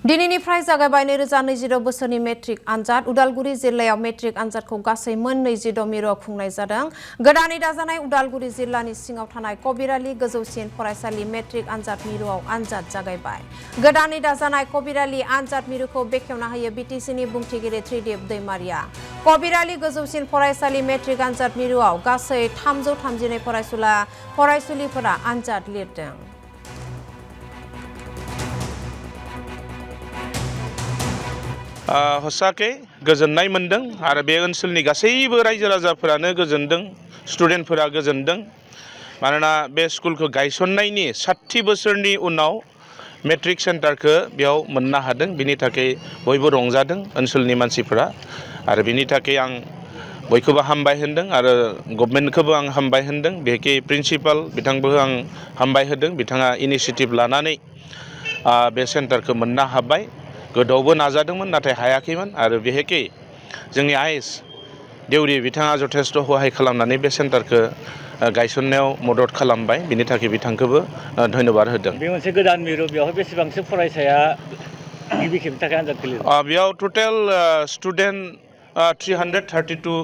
दिनैनिफ्राय जागायबाय 2026 बोसोरनि मेट्रिक आनजाद उदालगुरि जिल्लायाव मेट्रिक आनजादखौ गासै मोन 26 मिरुआव खुंनाय जादों। गोदानै दाजानाय उदालगुरि जिल्लानि सिङाव थानाय कबिराली गोजौसिन फरायसालि मेट्रिक आनजाद मिरुआव आनजाद जागायबाय। गोदानै दाजानाय कबिराली आनजाद मिरुखौ बेखेवना होयो बिटिसिनि बुंथिगिरि त्रिदिप दैमारिया। कबिराली गोजौसिन फरायसालि मेट्रिक आनजाद मिरुआव गासै 332 फरायसुलिफोरा आनजाद लिरदों। हसाके गोजोननाय मोनदों आरो बे ओनसोलनि गासैबो रायजो राजाफोरानो गोजोनदों, स्टुडेन्टफोरा गोजोनदों। मानोना बे स्कुलखौ गायसननायनि 60 बोसोरनि उनाव मेट्रिक सेन्टारखौ बेयाव मोननो हादों। बिनि थाखाय बयबो रंजादों ओनसोलनि मानसिफोरा आरो बिनि थाखाय आं बयखौबो हामबाय होनदों आरो गभर्नमेन्टखौबो आं हामबाय होनदों। बेखि प्रिन्सिपाल बिथांबो आं हामबाय होदों। बिथाङा इनिशिएटिभ लानानै बे सेन्टारखौ मोननो हाबाय। गोदोआवबो नाजादोंमोन नाथाय हायाखैमोन आरो बेहेकै जोंनि आइएस देउरि बिथाङा जथेस्थ' सहाय खालामनानै बे सेन्टारखौ गायसननायाव मदद खालामबाय। बिनि थाखाय बिथांखौबो धन्यबाद होदों। बे मोनसे गोदान मिरु, बेवहाय बेसेबांसो फरायसाया गिबि खेबनि थाखाय आनजादखौ लिरो? बेयाव टटेल स्टुडेन्ट 332